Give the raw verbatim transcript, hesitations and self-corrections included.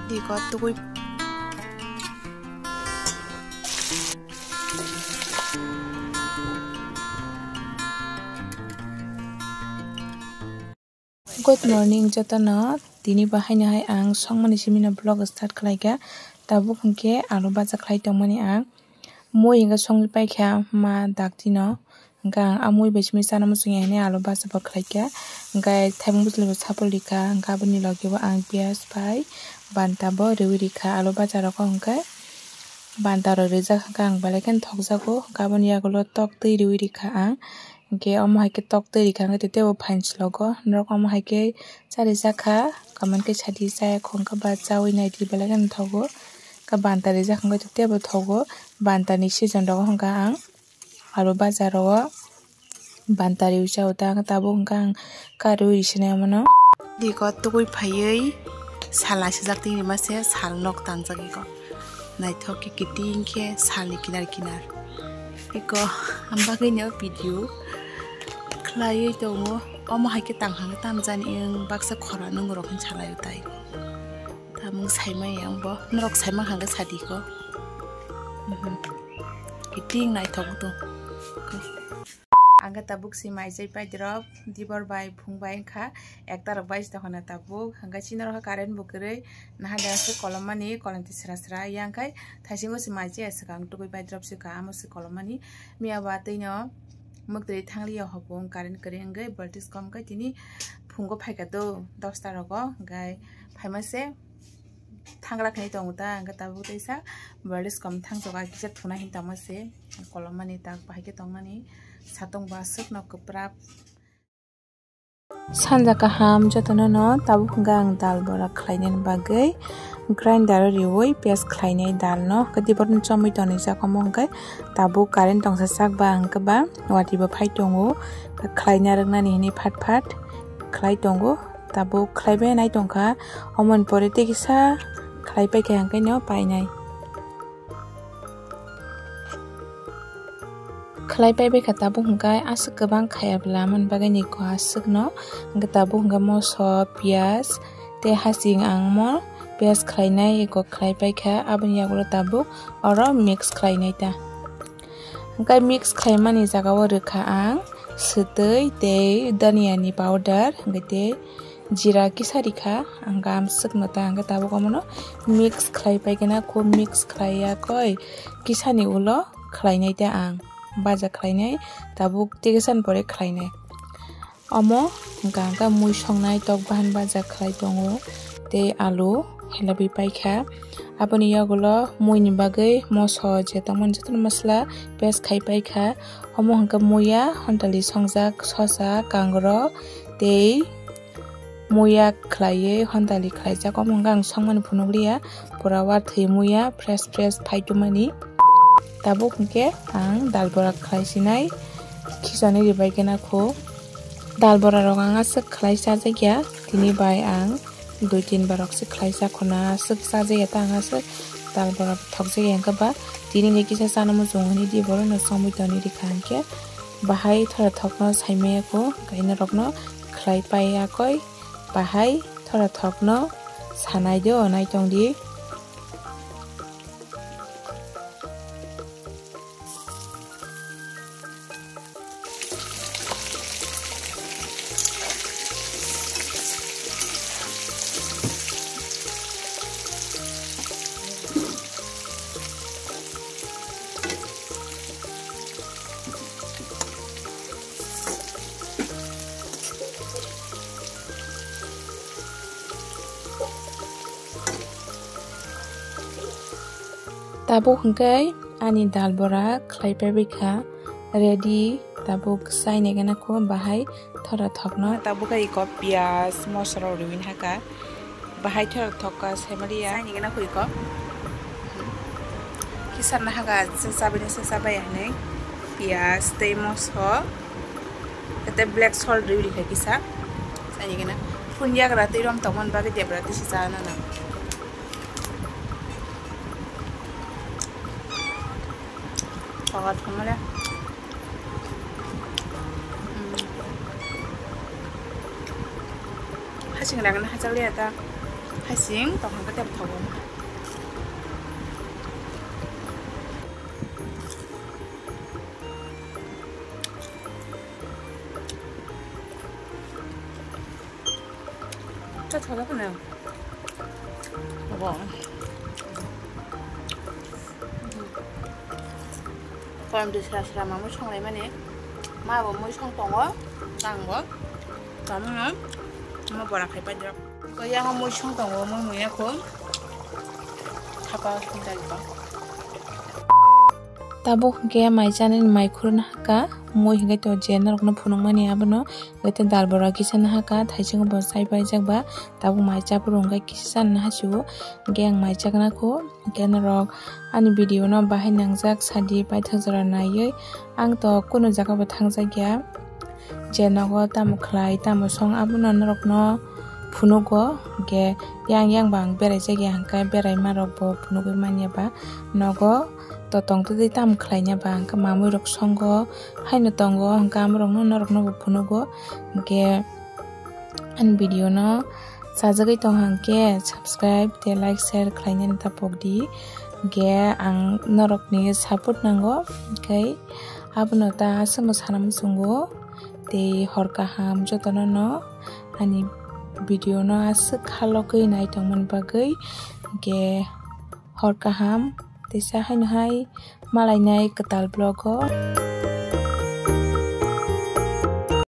Iko tugui. Good morning jotono, tini bo haino hai ang songmani simino vlog start khlaikha. Tabuk hwnkhe alu baja khlai tongmani ang. Mui hwnkhe songwi paikha ma daktino. Hwnkhe ang a mui bai simi chana muchungya hinwi alu baja bo khlaikha. Hwnkhe thaimung bwchwlwi bo sapul rikha. Hwnkhe aboni logi bo ang piyaj bai banta bo riwi rikha alu baja rogo hwnkhe. Banta rok rijak hwnkhe ang belai kheno thokjago. Hwnkhe aboni yagulo tok twi riwi rikha ang. Hwnkhe omo hai khe tok twi rikha hwnkhe tei bo phan chwlogo. Norok omo hai khe chari jakha, comment khe sadi chaya khong khe ba chawi naidi belai kheno thogo. Khe banta rijak hwnkhe tei bo thogo. Banta ni season rogo hwnkhe ang alu baja rogo banta riwi chao ta, tabuk hwnkhe ang karwi risinai omono. Diko tugui phaiwi sal asijak tini mase sal nok tangjak iko. Naithok khe kiting khe salni kinar kinar. Iko ang bagwino video khlaiwi tongo. Omo hai khe tang hang tamjani wng baksa khora nwngrok hin salaio tai. Tamung saimaya wngbo norok saima hang khe sadi ko. Mhm. Kiting naithok tong. Ang khe tabuk si mai chai paidrop dibor bai phung bai wngkha ekta rok bai si tongkha na tabuk hwnkhe chini rok current bo kwrwi. Naha de aswk kolom mani kolom ti sra sra yang khai thaisingo se mai chaya swkang tugui bai drop swkang amo se kolom mani miya ba twi no mwktwi thang liya hobo wng current kwrwi wngwi voltage kom khai tini phungo phaikha do dosta rogo hwnkhe phaima se thangra khnai tongo ta hwnkhe tabuk teisa voltage kom thang choka kisa thuna hin tongma se kolom mani tak bahai khe tongmani satong bo aswk no kwprap. Sanja kaham jotono no tabuk hwnkhe ang dal bora khlainani bagwi grinder o riwi paste khlainai dal no hwnkhe tei bohrokno chomwi tonwi jak omo hwnkhe tabuk current tongsa sak ba hwnkhe ba watwi bo phai tongo khlaina rwknani hinwi phat phat khlai tongo tabuk khlaibai nai tongkha omoni pore tei kisa khlai paikha hwnkhe no painai. Khlai paibai kha tabuk hwnkhe aswk kwbang khaya bwla, amoni bagwi ni ko aswk no hwnkhe tabuk hwnkhe moso, piyaj tei hasing ang mo piyaj khlainai eko khlai paikha, aboni yagulo tabuk oro mix khlainai ta. Hwnkhe mix khlaimani jagao rwkha ang swtwi tei dhania ni powder hwnkhe tei jira kisa rikha, ang amswk no ta hwnkhe tabuk omono mix khlai paikhe na, kho mix khlai ya koi kisani ulo khlainai ta ang baja khlainai, tabuk tei kisani pore khlainai. Omo hwnkha hwnkhe mui songnai tok bahan baja khlai tongo tei alu helabwi paikha. Aboni yagulo muini bagwi moso je tongmani jotono masla paste khai paikha. Omo hwnkhe muiya hontali songjak sosa kangrok tei muiya khlaiwi hontali khlaijak. Omo hwnkhe ang songmani phunukliya pura wathwi muiya fresh fresh phaitumani. Tabuk hwnkhe ang dal bora khlaisinai khichani ribaikhe nakho. Dal bora rok ang aswk khlai chajakya tini bai ang dui tin barok se khlai chakhona aswk chajakya ta ang aswk dal bora thokjakya hwnkhe ba tini le kisa chana muchung hwnwi di borokno chongwi tongwi rikha hwnkhe bahai thora thokno saimaya kho kaina rokno khlai pai yakoi bahai thora thokno sanai do naitong di. Tabuk hwnkhe ani dal bora khlai paibai kha ready, tabuk chainai gana kho bahai thora thokno. Tabuk khe iko piyaj, mosla rok riwin haka. Bahai thora thok ka saimaliya. Saini gana khuiko. Kisa nahaga chabai ni sa chabai hinwi. Piyaj tei moso. Tei black salt riwi rikha kisa. Saini gana. Phunyagra tei rom tongmani bagwi debra tisi chana nang. Kotor thangmale. Hmm. Hasing rang na hachal ya ta. Asing tong hangke tebo thogo. Cha thoda kana. Abo. Korom twi sra sra ma mui songlaimani. Ma bo mui song tongo, tangbo. Tamo no, mo bora khai paidrok. Ko yang mui song tongo, mui mui ya ko. Thapa song tari ko. Tabuk hwnkhe mai chanani mai khurna hakha, mui hwnkhe to je norokno phunukmani abono, hwnkhe to dal bora kisa nahakha, thaichungo bo chai paijak ba, tabuk mai chaphuru hwnkhe kisa chanani hachio, hwnkhe ang mai chakna kho, hwnkhe norok ani video no bahai nangjak sadi paithak jora naiwi, ang to kunu jaga bo thangjakya. Je nogo tamo khlai, tamo song, abono norokno phunugo, hwnkhe yang yang ba ang berai jakya, hwnkhe beraima rok bo phunugwi manya ba nogo to tong twi tamo khlaina ba, hwnkhe mamui rok songo haino tongo, hwnkhe amorokno norokno bo phunugo, hwnkhe ani video no chajagwi tong hwnkhe subscribe tei like share khlainani ta pokdi, hwnkhe ang norokni support nango, hwnkhe abono ta aswkno sana muchungo. Tei hor kaham jotono no ani video no aswk khalogwi nai tongmani bagwi, hwnkhe hor kaham teisa haino hai malainai kwtal vlog o.